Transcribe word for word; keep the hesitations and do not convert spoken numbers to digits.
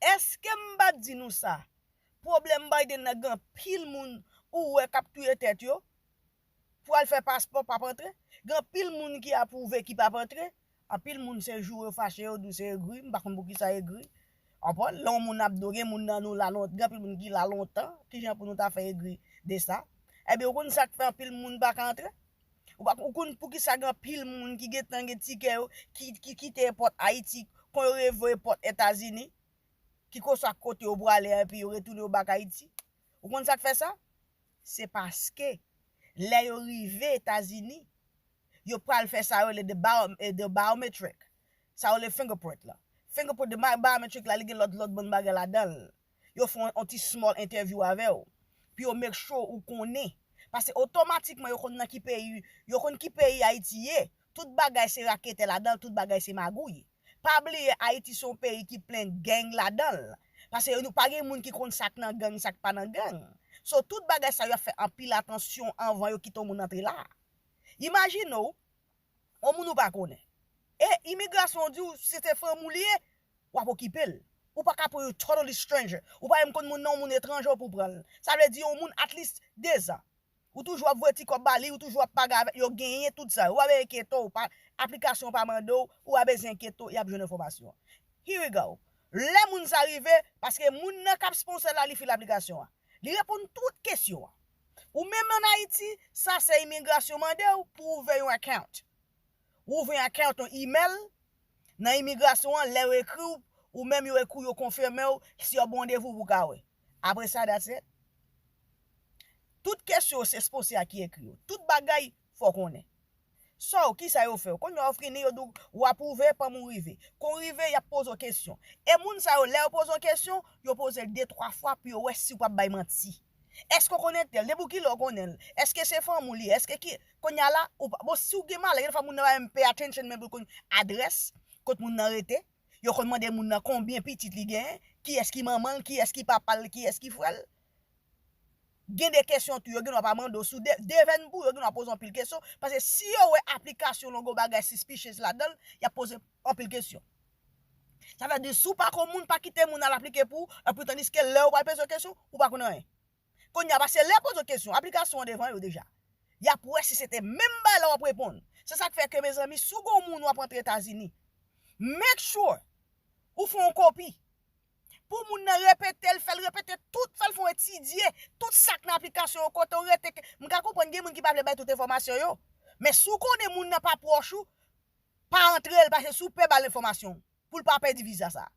Èske m pa t di nou sa? Pwoblèm Biden nan, gen anpil moun ou wè k ap touye tèt yo pou al fè paspò, p ap antre. Gen anpil moun ki apwouve ki p ap antre. Anpil moun se joure yo fache, yo di w se egri, m pa konn poukisa egri. Anpwen, lè yon moun ap do, gen moun nan nou la lontan, gen anpil moun ki la lontan, kijan pou nou ta fè egri de sa? Ebyen, ou konn sa k fè anpil moun pa ka antre? Ou pa, ou konn poukisa gen anpil moun ki gentan gen tikè yo, ki, ki kite èpòt Ayiti, kon yo revoye èpòt Etazini, ki konswa kote yo prale a, epi yo retounen yo bak Ayiti? Ou konn sa k fè sa? Se paske lè yo rive Etazini, yo pral fè sa yo rele the bio-, eh, the biometric. Sa yo rele fingerprint la. Fingerprint, the bi-, biometric la, li gen lòt, lòt bann bagay ladan l. Yo fè yon, yon ti small interview avè w. Pou yo make sure ou konnen. Paske otomatikman yo konn nan ki peyi, yo konn ki peyi Ayiti ye. Tout bagay se raketè ladan l, tout bagay se magouy. Pa bliye Ayiti se yon peyi ki plen gang ladan l. Paske nou pa gen moun ki konn sa k nan gang, sa k pa nan gang. So, tout bagay sa yo ap fè anpil atansyon anvan yo kite yon moun antre la. Imajine w, yon moun ou pa konnen. E imigrasyon di w si se fanm ou li ye, w ap okipe l. Ou pa ka pran yon totally stranger. Ou pa menm konn moun nan, yon moun etranje w pou pran l. Sa vle di yon moun at least de zan. Ou toujou ap voye ti kòb ba li, ou toujou ap pale avè l, yo genyen tout sa. Ou pa bezwen enkyete w, pa, aplikasyon pa mande w, ou pa bezwen enkyete w, y ap jwenn enfòmasyon. Here we go. Lè moun sa rive, paske moun nan k ap sponsor la, li fil aplikasyon an. Li reponn tout kesyon an. Ou menm ann Ayiti, sa se imigrasyon mande w pou ouvè yon account. Ou ouvè yon account, yon email, nan imigrasyon an, lè yo ekri w, ou menm yo ekri w, yo konfime w, si yo ba w randevou pou w ka wè. Apre sa, that's it. Tout kesyon se sponsor a ki ekri yo. Tout bagay, fò w konnen. So, kisa yo fè w? Kounye a w fini, yo di w, w apwouve, pa moun rive. Kon rive, y ap poze w kesyon. E moun sa yo, lè yo poze w kesyon, yo poze l de, twa fwa pou yo wè si w p ap bay manti. Èske w konnen tèl? Depi w kilè w konnen l? Èske se fanmi w li ye? Èske ki, kounye a la, ou pa, bon, si w gen malè, gen fwa moun nan pa menm pay attention menm pou l konn adrès, kot moun nan rete. Yo konn mande moun nan konbyen pitit li genyen, kiyès ki manman l, kiyès ki papa l, kiyès ki frè l. Gen de kesyon tou, yo gen dwa pa mande w. Si w de, devèn pou yo, gen dwa poze w anpil kesyon. Paske si yo wè aplikasyon w lan gon bagay suspicious ladan l, y ap poze w anpil kesyon. Sa vle di, si w pa konn moun, pa kite moun al aplike pou ou, epi tandiske lè yo pral poze w kesyon, ou pa konn anyen. Kounye a, paske lè yo poze w kesyon, aplikasyon an devan yo deja. Y ap wè si se te menm bagay la w ap reponn. Se sa k fè ke, mezanmi, si w gon moun w ap antre Etazini, make sure ou fè yon kopi. Pou moun nan repete l, fè l repete tout, fè l fè yon etidye tout sa k nan aplikasyon yo, kote w rete. M ka konprann gen moun ki pa vle bay tout enfòmasyon yo. Men si w konnen moun nan pa pwòch ou, pa antre l, paske si w pè ba l enfòmasyon, pou l pa pèdi viza sa.